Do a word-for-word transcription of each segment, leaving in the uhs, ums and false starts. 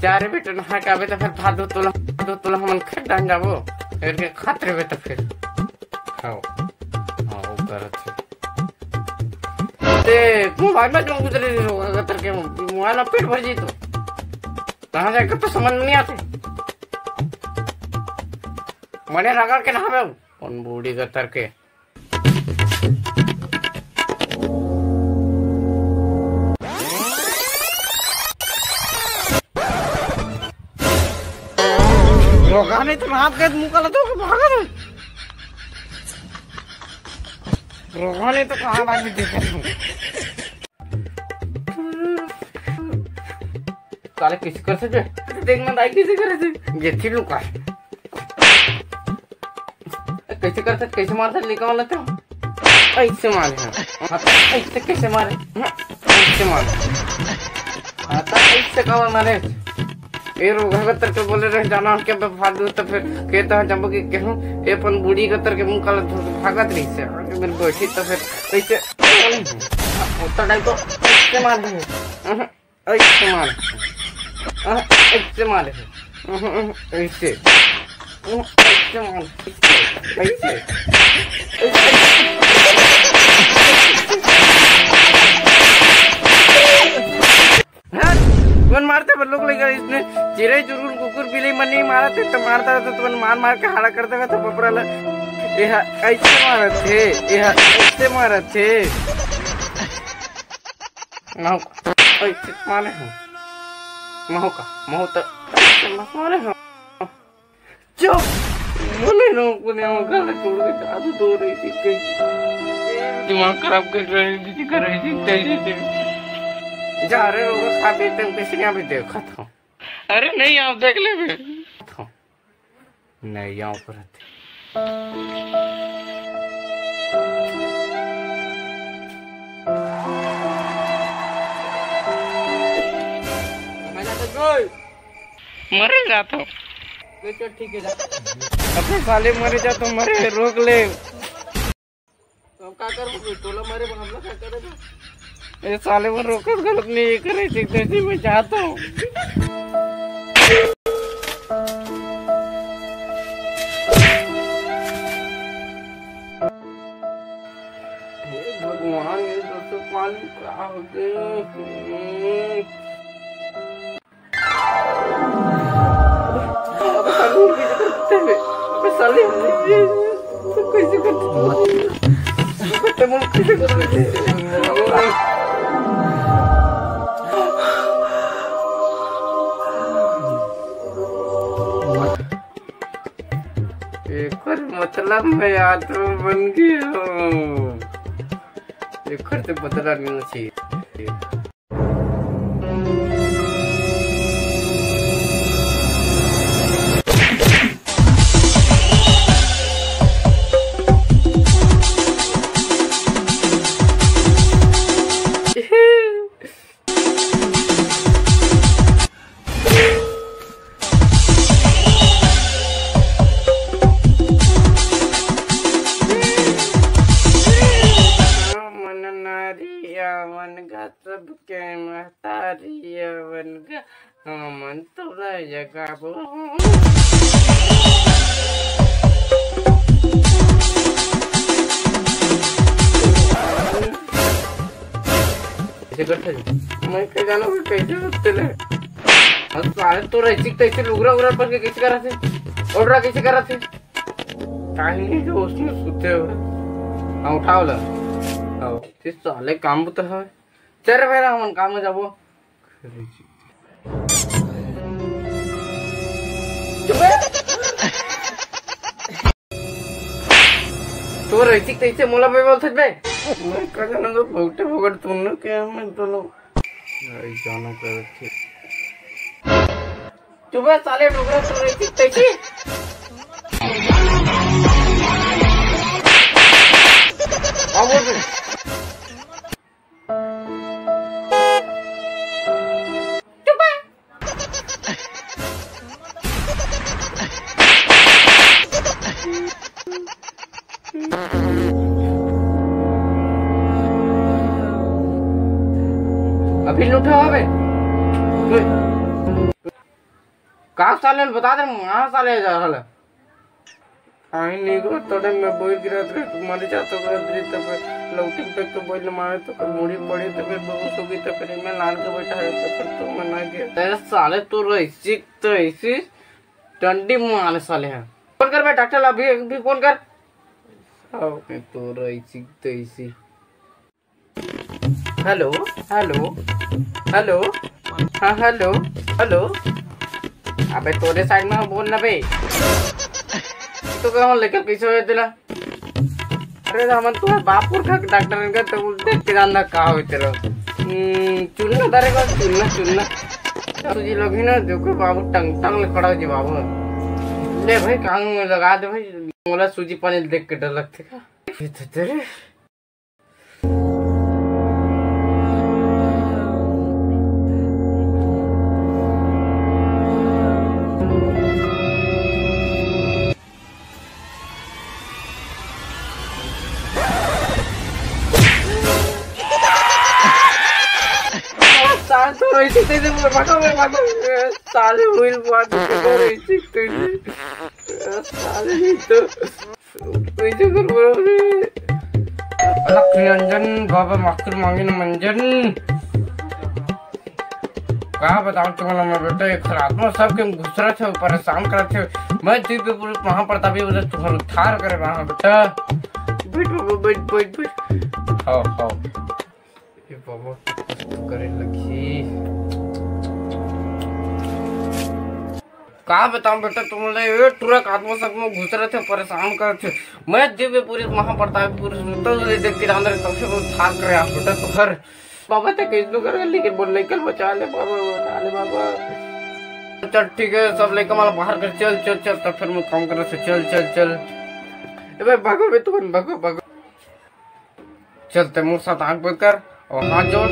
जा रे बेटा, नहा के आबे त फिर भात दो तोला, दो तोला हमन खेत डाहन जाबो। फिर के खात रहे त फिर। हाँ, हाँ, वो करत हे। ते मोबाइल में जो गुजरे रहे होगा, अगर तेरे के मोबाइल में पेट भर जी तो कहाँ जाए, कुछ समझ में नहीं आते। मने रगड़ के नहावे, कौन बूढ़ी गतर के। रोगा नहीं तो रात गए मुंह काला तो भागा दो। रोगा नहीं तो कहाँ भाग देखे तू। साले किसी कर से जो देख ना दाई किसी करे से। ये थी लुका। कैसे करथे, कैसे मारथे, लेका वाला तो ऐसे मारे हैं। हाँ, तो ऐसे कैसे मारे? हाँ, ऐसे मारे। हाँ, तो ऐसे का मारे? ए रोगा गतर के बोले रहे जाना के बे फालतू, तो फिर कहता है जब कि कहूँ ए अपन बूढ़ी गतर के मुंह काला धो के भागत रही से। आगे मेरे बैठी तो फिर कैसे उतना टाइम तो ऐसे मारे हैं। हाँ। ऐसे मार। हाँ, ऐसे मार। हाँ, ऐसे। हाँ, ऐसे मार। ऐसे। ऐसे। हाँ, मन मारते पर लोग लेकर इसने चिड़ै चुरगुन कुकुर बिल्ली मन नहीं मारत हे, तो मारता रहता तो मन मार मार के हाड़ा कर देगा तो बपरा ला। ये हा, ऐसे मारत हे, ये हा, ऐसे मारत हे। महू का। ओए, माने हो। महू का। महू तो। माने हो। चुप। बोले नो, पुने वो गले तोड़ के जादू दो रही थी कहीं। दिमाग खराब कर रही थी, कर रही थी, कर रही थी। जा रहे हो, खा पी तुम किसी ने अभी देखा था। अरे नहीं, आप देख ले भी। नहीं, यहाँ पर रहते। मैं जाता हूँ। मरे जाता हूँ। ले चल, ठीक है, जा। अपने साले मरे जा तो मरे, रोक ले। तो हम का करबो? तोला मारे बर हमला का करे तो? ए साले, मन रोकत गलत नहीं, ये करे ठीक तैसे मैं जाता हूँ। हे भगवान, ये दोस्तों पानी का हो गए। अबे साले, अबे साले, तू कैसे करते? अबे तू कैसे करते? एकर मतलब मैं आत्मा बन गया हूँ। एकर से बदला लेना चाहिए। मन नारी आवन गा, सबके महतारी आवन गा, हमन तोला जगाबो। ऐसे करते हैं। मैं क्या जानू कि कैसे होते ले। और साले तो रही तैसे लुगरा उगरा पर के कैसे करा थे? ऑर्डर कैसे करा थे? टाइम नहीं जो उसने सुते हो। हाँ, उठाओ ला। आओ। फिर साले काम तो है। चल रे भाई, हमन काम में जाबो। चुप बे। तो रहिसी तैसे मोला बे बोलथस बे? मैं का जानव तो बहुते फोकट तुमने क्या मैं तो लोग। आई जानो कर। चुप बे साले डोकरा, तो रहिसी तैसे। अब बोल बे। अभी लूटा हवे। का साले ल बता दे, मार साले जा रहल है। आई नहीं गो, तोड़े में बोल गिरा रे, मर जा तो कर दे, तब लौकी पे तो बोल मारे तो कर मुड़ी पड़ी, तो फिर बहुत सुखी, तो फिर मैं लान के बैठा है, तो फिर तो मना गया। तेरे साले तो रईसी, तो ऐसी डंडी मारे साले हैं। फोन कर बे डॉक्टर, अभी, अभी फोन कर। आओ, तो रईसी, तो ऐसी। हेलो, हेलो, हेलो, हाँ, हेलो, हेलो। अबे तोरे साइड में बोल ना बे। तो कहाँ लेकर कैसे हुए तेरा? अरे रामन, तू है बापुर का डॉक्टर इनका तो उल्टे तिरंदा का हो तेरा? हम्म, चुनना तारे का, चुनना, चुनना। सूजी लोग ही ना, देखो बाबू, टंग टंग ले खड़ा हो जी बाबू। ले भाई, कान में लगा दे भाई, मोला सूजी पानी देख के डर लगते का? ये तो तेरे साले तो ऐसे तेरे को भागो, मैं भागो। साले व्हील मार देते तो ऐसे तेरे। साले ये तो कैसे कर बोल रहे? अलख निरंजन बाबा माखुर मांगे न मंजन। का बताओ तुम्हारा मैं बेटा, एक आत्मा सबके घुसरत है, परेशान करत है। मैं दिव्य पुरुष महाप्रतापी उधर तुम्हारा उद्धार करे रहा हूँ बेटा। बैठ बाबा, बैठ, बैठ, बैठ। हाँ, हाँ। ये बाबा कुछ तो करे लगी। का बताऊं बेटा, तुमन ला ये टुरा के आत्मा सब में घुस रहे थे, परेशान करत थे। मैं दिव्य पुरुष महाप्रतापी पुरुष तो ले देख के अंदर तब से वो थाक रहे आप बेटा तो घर। बाबा ते कैसे कर, लेकिन बोल लेकर बचा ले बाबा, बचा ले बाबा। चल ठीक है, सब लेकर माला बाहर कर, चल चल चल, तब फिर मैं काम कर से चल चल चल। ए भाई भागो बे, तुम भागो भागो। चल, ते मोर साथ आंख बंद कर और हाथ जोड़।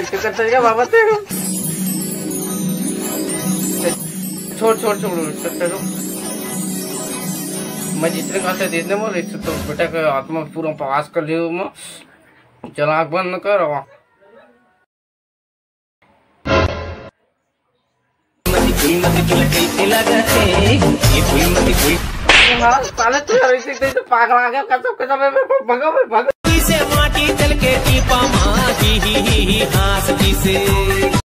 तो कर सकेगा बाबा तेरे को। छोड़, छोड़, छोड़, छोड़, छोड़। मैं जितने का से दे दे, बोले, इससे तो बेटा का आत्मा पूरा पास कर लियो मैं। चल, आंख बंद कर। हाँ, साले तू यार ऐसे, ऐसे तो पागल आ गया, कसम, कसम है, मेरे को भगा, मैं भगा। से माटी चल के टीपा माँ, ही, ही, ही, ही, हाँ, सखी से।